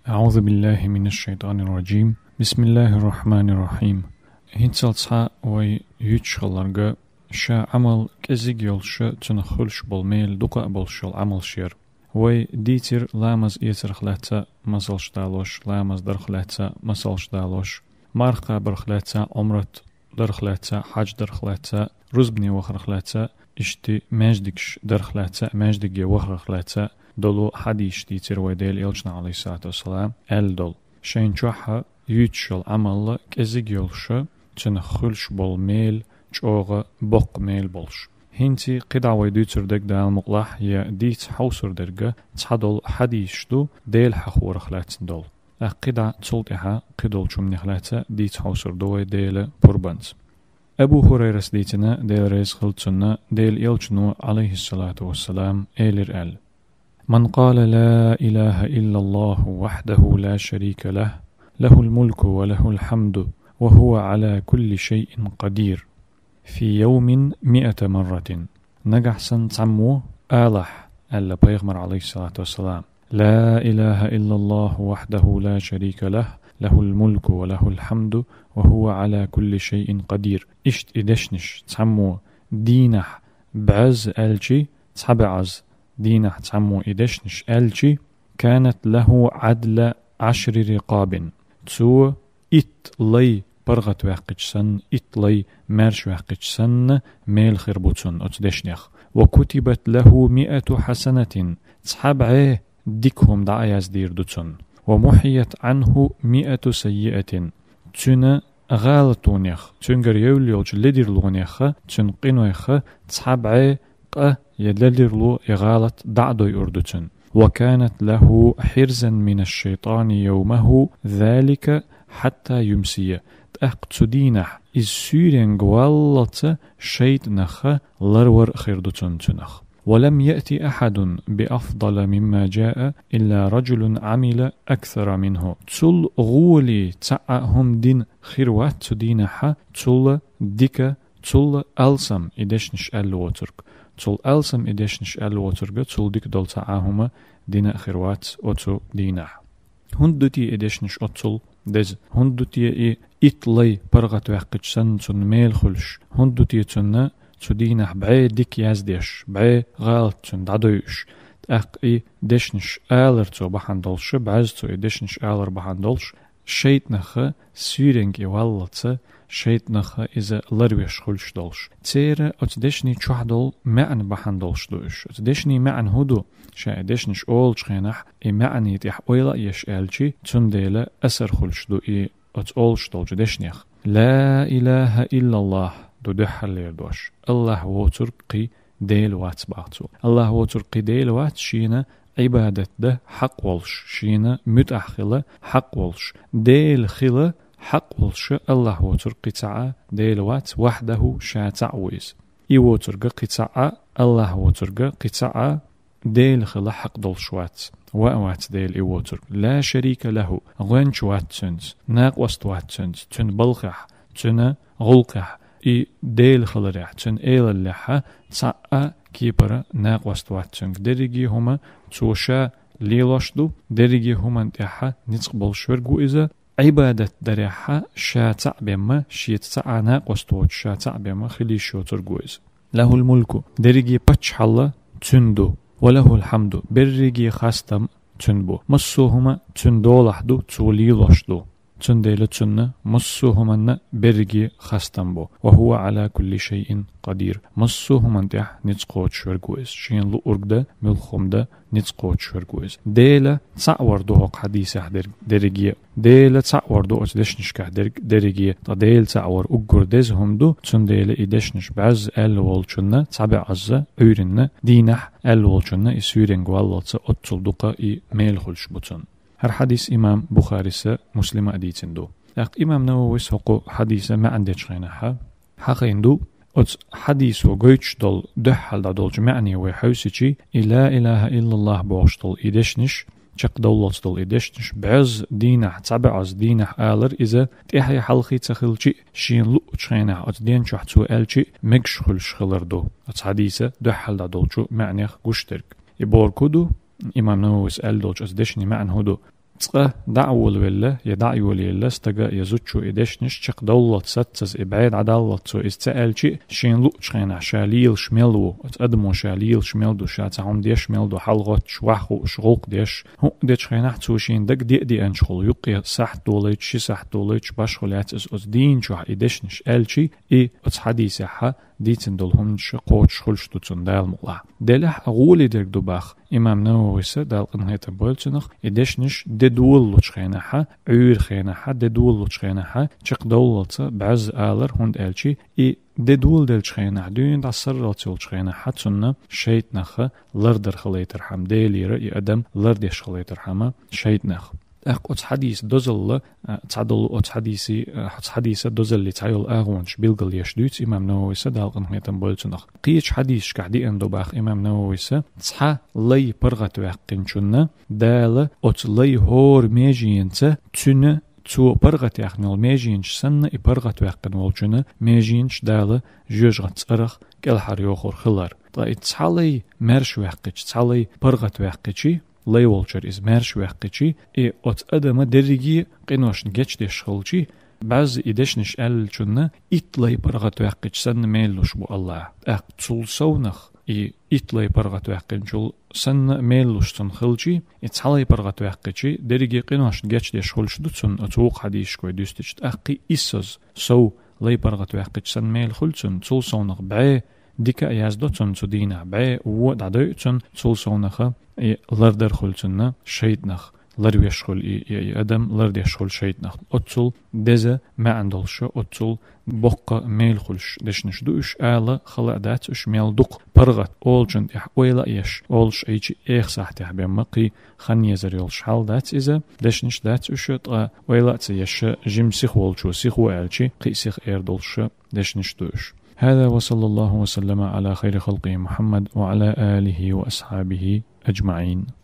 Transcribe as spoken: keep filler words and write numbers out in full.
أعوذ بالله من الشيطان الرجيم. بسم الله الرحمن الرحيم. ХӀинцалц вай юьйцуш хиларг ша Ӏамал кӀезиг йолуш, цунах хуьлуш болу мел дукха а болуш йолу Ӏамалш яра. Вай дийцира ламаз эцарх лаьцна масалш далош, ламаз дарх лаьцна масалш далош, марха кхабарх лаьцна, Ӏумрат дарх лаьцна, хьаьж дарх лаьцна, рузбане вахарх лаьцна, иштта маьждигаш дарх лаьцна, маьждиге вахарх лаьцна долу хьадисаш дийцира вай Делан Элчано, Ӏалайхиссалату вассалам, аьлла долу. Шайна чохь юьйцуш йолу Ӏамал кӀезиг йолуш, цунах хуьлуш болу мел чӀогӀа боккха мел болуш. ХӀинца кхидӀа вай дуьйцур дерг, Дала мукъалахь, я дийца хьовсур дерг цхьадолу хьадисаш ду, Дела хьахорах лаьцна долу. ТӀаккха кхидӀа цул тӀаьхьа кхидолчу хӀуманех лаьцна дийца хьовсур ду вай Делан пурбанца. Абу ХӀурайрас дийцина, Дела реза хуьлда цунна, Делан Элчано, Ӏалайхиссалату вассалам, элира аьлла: من قال لا إله إلا الله وحده لا شريك له، له الملك وله الحمد وهو على كل شيء قدير، في يوم مائة مرة. Нагахь санна цхьаммо алахь, аьлла пайхамара, Ӏалайхиссалату вассалам: لا إله إلا الله وحده لا شريك له، له الملك وله الحمد وهو على كل شيء قدير. Иштта и дешнаш цхьаммо дийнахь бӀозза аьлчи, цхьа бӀозза дийнахь цхьаммо и дешнаш аьлчи, كانت له عدل عشر رقاب. Цо итт лай паргӀат ваьккхича санна, итт лай маьрша ваьккхича санна, мел хир бу цунна оцу дешнех. وكتبت له مائة حسنة. Цхьа бӀе дика хӀума дӀа а яздийр ду цунна. ومحيت عنه مائة سيئة. Цуьнан гӀалатонех, цуьнгара евлла йолчу ледарлонех, цуьнан къинойх цхьа бӀе къа я ледарло, я гӀалат дӀа а дойур ду цуьнан. وكانت له حرزا من الشيطان يومه ذلك حتى يمسي. ТӀаккха цу дийнахь иза суьйренга валлалц шайтӀанах ларвар а хир ду цунна цуьнах. ولم يأت أحد بأفضل مما جاء إلا رجل عمل أكثر منه. Цул гӀоле цхьа а хӀума дина хир вац цу дийнахь, цул дика, цул алсам и дешнаш аьлла воцург. Цул алсам и дешнаш аьлла воцург, цул дика долу цхьа а хӀума дина а хир вац оцу дийнахь. ХӀунда ду те и дешнаш оццул деза? ХӀунда ду те и итт лай паргӀат ваьккхича санна цунна мел хуьлуш? ХӀунда ду те цунна цу дийнахь бӀе дика яздеш, бӀе гӀалат цуьнан дӀадойуш? ТӀаккха и дешнаш алар цо бахьана долуш, бӀозза цо и дешнаш алар бахьана долуш, шайтӀанах суьйренга и валлалц, шайтӀанах иза ларвеш хуьлуш долуш. Церан оцу дешнийн чохь долу маьӀна бахьана долуш ду уьш. Оцу дешнийн маьӀна хӀун ду? Ша и дешнаш олучу хенахь, и маьӀна тӀехь ойла а еш аьлчи, цундела асар хуьлуш ду и оцу олуш долчу дешнех. لا إله إلا الله ду дуьххьарлера дош. АллахӀ воцург кхин Дела вац боху цо. АллахӀ воцург кхин Дела вац, шена Ӏибадат дан хьакъ волуш, шена муьтӀахь хила хьакъ волуш, Дела хила хьакъ волуш АллахӀ воцург кхин цхьа а Дела вац, وحده, ша цхьаъ ву иза. И воцург кхин цхьа а, АллахӀ воцург кхин цхьа а Дела хила хьакъ долуш вац. Ва а вац Дела и воцург. لا شريك له, гӀоьнча вац цуьнца, накъост вац цуьнца, цуьнан балхехь, цуьнан гӀуллакхехь, и Дела хиларехь, цуьнан элаллехь цхьа а кепара накъост вац цуьнга. Дерриге хӀума цо ша лелош ду, дерриге хӀуманна тӀехь ницкъ болуш верг ву иза, Ӏибадат дарехь ша цхьаъ бен ма, шеца цхьа а накъост воцуш ша цхьаъ бен ма хила йиш йоцург ву иза. له الملك, дерриге паччахьалла цуьнан ду, وله الحمد, берриге хастам цуьнан бу. Массо а хӀума цуьнан долахь ду, цо лелош ду. Цундела цунна массо а хӀуманна берриге хастам бу. وهو على كل شيء قدير. Массо а хӀуманна тӀехь ницкъ кхочуш верг ву иза. Шена луург дан, муьлхха хӀума дан ницкъ кхочуш верг ву иза. Дела цхьаъ вар ду хӀокху хьадисехь дерг-, дерриге. Дела цхьаъ вар ду оцу дешнашкахь дерг-, дерриге. Ткъа Дела цхьаъ вар уггар деза хӀума ду, цундела и дешнаш бӀозза аьлла волчунна, цхьа бӀозза, Ӏуьйранна, дийнахь аьлла волчунна и суьйренга валлалц оццул дукха и мел хуьлуш бу цунна. ХӀара хьадис имам Бухарис а, Муслима а дийцина ду. ТӀаккха имам Нававис хӀокху хьадисан маьӀна дечу хенахь хьахийна ду, оцу хьадисо гойтуш долу дуьххьал дӀадолчу маьӀне вай хьевсичи, и لا إله إلا الله бохуш долу и дешнаш, чекхдовллалц долу и дешнаш, бӀозза дийнахь, цхьа бӀозза дийнахь алар иза тӀаьхье хьалхе ца хилчи а, шена луучу хенахь оцу ден чохь цо аьлчи а мегаш хуьлуш хилар ду. Оцу хьадисан дуьххьал дӀадолчу маьӀнех гуш дерг. И бохург хӀун ду? Имам Нававис аьлла долчу оцу дешнийн маьӀна хӀун ду? Цкъа дӀа а волавелла, я дӀа а йолаелла стага, я зудчо и дешнаш чакхдовллалц, саццаза и бӀе дӀадаллалц цо иза ца аьлчи а, шена луъучу хенахь ша лелаш мел ву, оцу адамо ша лелаш мел ду, ша цхьа хӀума деш мел ду, хьалагӀоттуш, ваьхьа хууш, гӀуллакх деш, хӀуъа дечу хенахь цо шена дага де а деанчу хула, юккъе сахьт долуьйтуш, ши сахьт долуьйтуш, башхо лаьцна иза оцу дийнан чохь и дешнаш аьлчи, и оцу хьадисехьа дийцина долу хӀуманаш кхочуш хуьлуш ду цунна, Дала мукъалахь. Делахь а гӀоле дерг ду боху имам Нававис, Дала къинхетам бойла цунах, и дешнаш де долалучу хенахьа, Ӏуьйра хенахьа, де долалучу хенахьа чекхдовллалц бӀозза алар, хӀунда аьлча и де доладелчу хенахь, дуьйна дӀасарралц йолчу хенахьа цунна шайтӀанах лардар хилийтархьама, Делера и адам лардеш хилийтархьама шайтӀанах. ТӀаккха оцу хьадиса дозалла, а, цхьадолу оцу хьадиси, а, оцу хьадиса дозалли цхьайолу агӀонаш билгалъеш дуьйцу имам Нававис, Дала къинхетам бойла цунах. Кхечу хьадисашкахь деана ду боху имам Нававис, цхьа лай паргӀатваьккхинчунна Дала оцу лай хӀора меженца цуьнан, цо паргӀатъяьхна йолу меженаш санна, и паргӀатваьккхина волчунна меженаш Дала жоьжахатин цӀарах кӀелхьарйохур хилар. Ткъа и цхьа лай маьршаваьккхича, цхьа лай паргӀатваьккхичи, лай волчара иза маьршаваьккхичи, и оцу адама дерриге къиношна гечдеш хилчи, бӀозза и дешнаш аьллачунна итт лай паргӀатваьккхича санна мел луш бу Аллахь. ТӀаккха цул совнах и итт лай паргӀатваьккхинчул санна мел луш цунна хилчи, и цхьа лай паргӀатваьккхичи, дерриге къиношна гечдеш хуьлуш ду цунна оцу вукху хьадисашкой дуьстича. ТӀаккха и исс, сов лай паргӀатваьккхича санна мел хуьлу цунна, цул совнах бӀе дика а яздо цунна цу дийнахь, бӀе вон дӀадойу цунна, цул совнаха и лардар хуьлу цунна шайтӀанах, ларвеш хуьлу и, и, и адам лардеш хуьлу шайтӀанах. Оццул деза маьӀна долуш, оццул боккха мел хуьлуш дешнаш ду уьш, ала хала а дац уьш, мел дукха паргӀат олучун тӀехь ойла а еш, олуш Ӏийчи, эха сахьтехь бен ма кхин хан езар йолуш хьал дац иза, дешнаш дац уьш, ткъа ойла а ца еш, жима сиха волчо сихо аьлчи, кхин сиха эр долуш дешнаш ду уьш. هذا وصلى الله وسلم على خير خلقه محمد وعلى آله وأصحابه أجمعين.